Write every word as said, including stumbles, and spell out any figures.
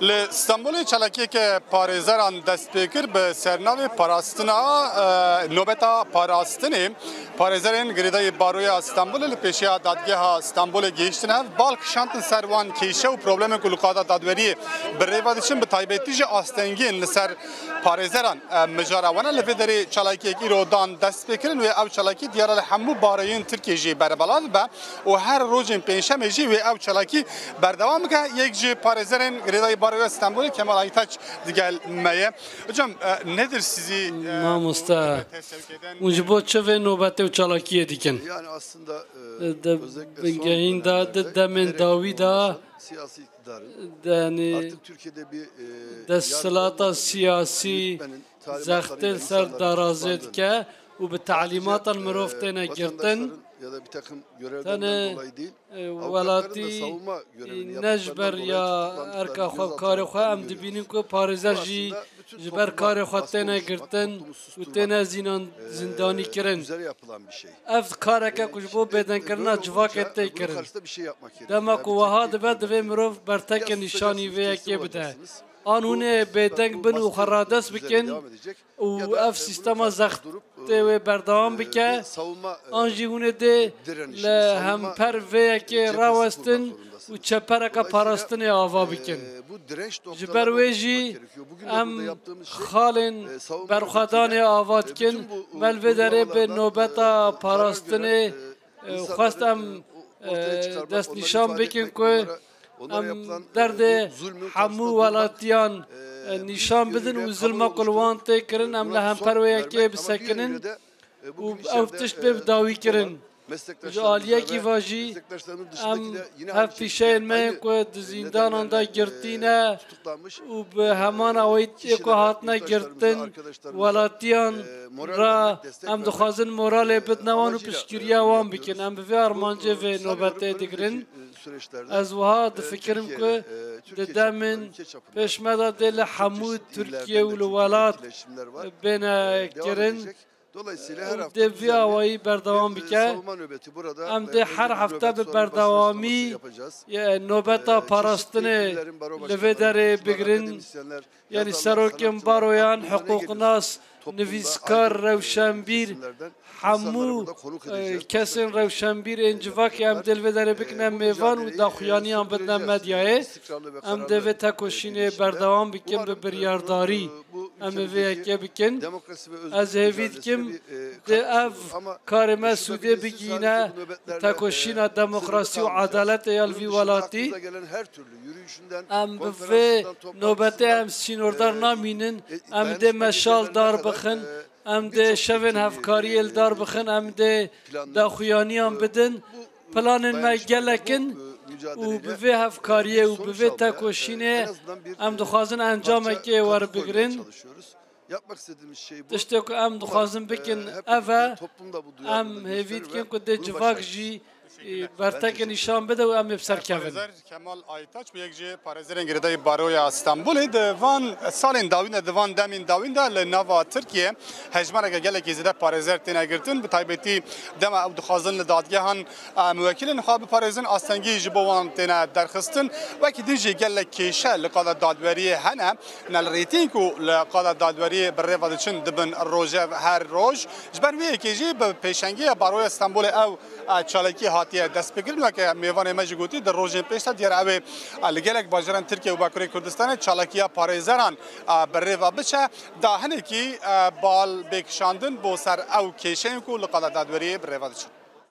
Li Stenbolê çalakiyeke parêzeran dest pê kir bi sernavê parastina, e, nobeta parastinê. Parêzerên girêdayî Baroya Stenbolê li pêşiya Dadgeha Stenbolê gihiştin hev, bal kişantin ser wan kêşe û problemên ku li qada dadweriyê bi rê ve diçin, bi taybetî jî astengiyên li ser parêzeran, e, mijara wan e. Li vê derê çalakiyek îro dan dest pê kirin wê ew çalakî diyar e li hemû bareyên Tirkiyê jî berbelav be û her rojên pêncşemê jî wê ew çalakî berdewam bike. Yek ji parêzerên girêdayî Baroya Stenbolê Kemal Aytaç digel me ye. Hocam, e, nedir sizi, e, Mamoste, bu nobete sevk eden? Hûn ji bo çi vê nobetê û çalakiyê dikin? Yani aslında, e, E, de özellikle son bingehîn de dönemlerde di demên giderek dawî de yoğunlaşan siyasi iktidarın, yani artık Türkiye'de bir, e, yargı olmadığı, desthilatê siyasî, hani hükmenin talimatlarıyla zextê li ser insanların darazê tutuklandığı, dike û bi sadece, telimatan mirov e, têne girtin. Vatandaşların ya da bir takım görevlerinden dolayı değil, e, avukatların da savunma görevini yaptıklarından dolayı tutuklandıklarını göz altında bırakılıyor. Tenê, e, welatî ne ji ber ya erka xwe, karê xwe, em dibînin ku parêzer jî ji ber karê xwe têne girtin û têne zînan-, zindanî kirin. Ev kareke ku ji bo bêdengkirina civakê tê kirin. Dema ku wiha dibe, divê mirov bertekê nîşanî vê yekê bide. An hûn ê bêdeng bin û xwe radest bikin û ev sîstema zextê wê berdewam bike, an jî hûn ê dê li hemper vê yekê rawestin û çepereke parastinê ava bikin. Ji ber wê jî em xalên berxwedanê ava dikin. Me li vê derê bi nobeta parastinê, e, xwest em, e, destnîşan bikin ku em derdê hemû welatiyan, e, nîşan bidin û zilma ku li wan tê kirin, em li hemper wê yekê bisekinin û ew tişt pê bi dawî kirin. Ji aliyekî ve jî em hev pîşeyên me yên ku di zîndanan de girtî ne û bi heman awayî tê ku hatine girtin, welatiyan re em dixwazin moralê bidine wan û piştgiriya wan bikin. Em bi vê armancê vê nobetê digirin. Ez wiha difikirim ku di demên pêş me de dê li hemû Tirkiye û li welat bêne kirin û dê vî awayî berdewam bike. Em dê her hefte bi berdewamî, e, nobeta parastinê li vê derê bigirin. Yanî serokên baroyan, hiqûqnas, nivîskar, rewşenbîr, hemû, e, kesên rewşenbîr ên civakê em dê li vê derê bikine mêvan û daxuyaniyan bidine medyayê. Em dê vê tekoşînê berdewam bikin bi biryardarî. Em ê vê yekê bikin. Ez hêvî dikim, dê ev karê me sûdê bigihîne tekoşîna demokrasî û edaletê ya li vî welatî. Em bi vê nobetê em sînordar namînin, em dê meşal dar bixin, em dê şevên hevkariyê li dar bixin, em dê daxuyaniyan bidin. Planên me gelek in û bi vê hevkariyê û bi vê tekoşînê em dixwazin encamekê werbigirin. Tiştê ku em dixwazin bikin ev e, em hêvî dikin ku dê civak jî, e, bertekê nîşan bide û em ê bi ser kevin. Parêzer Kemal Aytaç bû yek ji parêzerên girêdayî Baroya Stenbolê. Di van salên dawîn de, di van demên dawîn de li nava Tirkiye hejmareke gelekî zêde parêzer têne girtin. Bi taybetî dema ew dixwazin li dadgehan, e, muwekîlên xwe biparêzin, astengî ji bo wan têne derxistin. Wekî din jî gelek kêşe li qada dadweriyê hene. Nel rêtîn ku li qada dadweriyê bi rê ve diçin dibin rojev her roj. Ji ber vê yekê jî bi pêşengiya Baroya Stenbolê ew, e, çalakî hatiye destpêkirin. Weke mêvanê me jî gotî, di rojên pêş de diyar ew ê, e, li gelek bajarên Tirkiye û Bakurê Kurdistanê çalakiya parêzeran, e, bi rê ve biçe. Da hinekî, e, bal bê kişandin bo ser ew kêşeyên ku li qada dadweriyê bi rê ve diçin.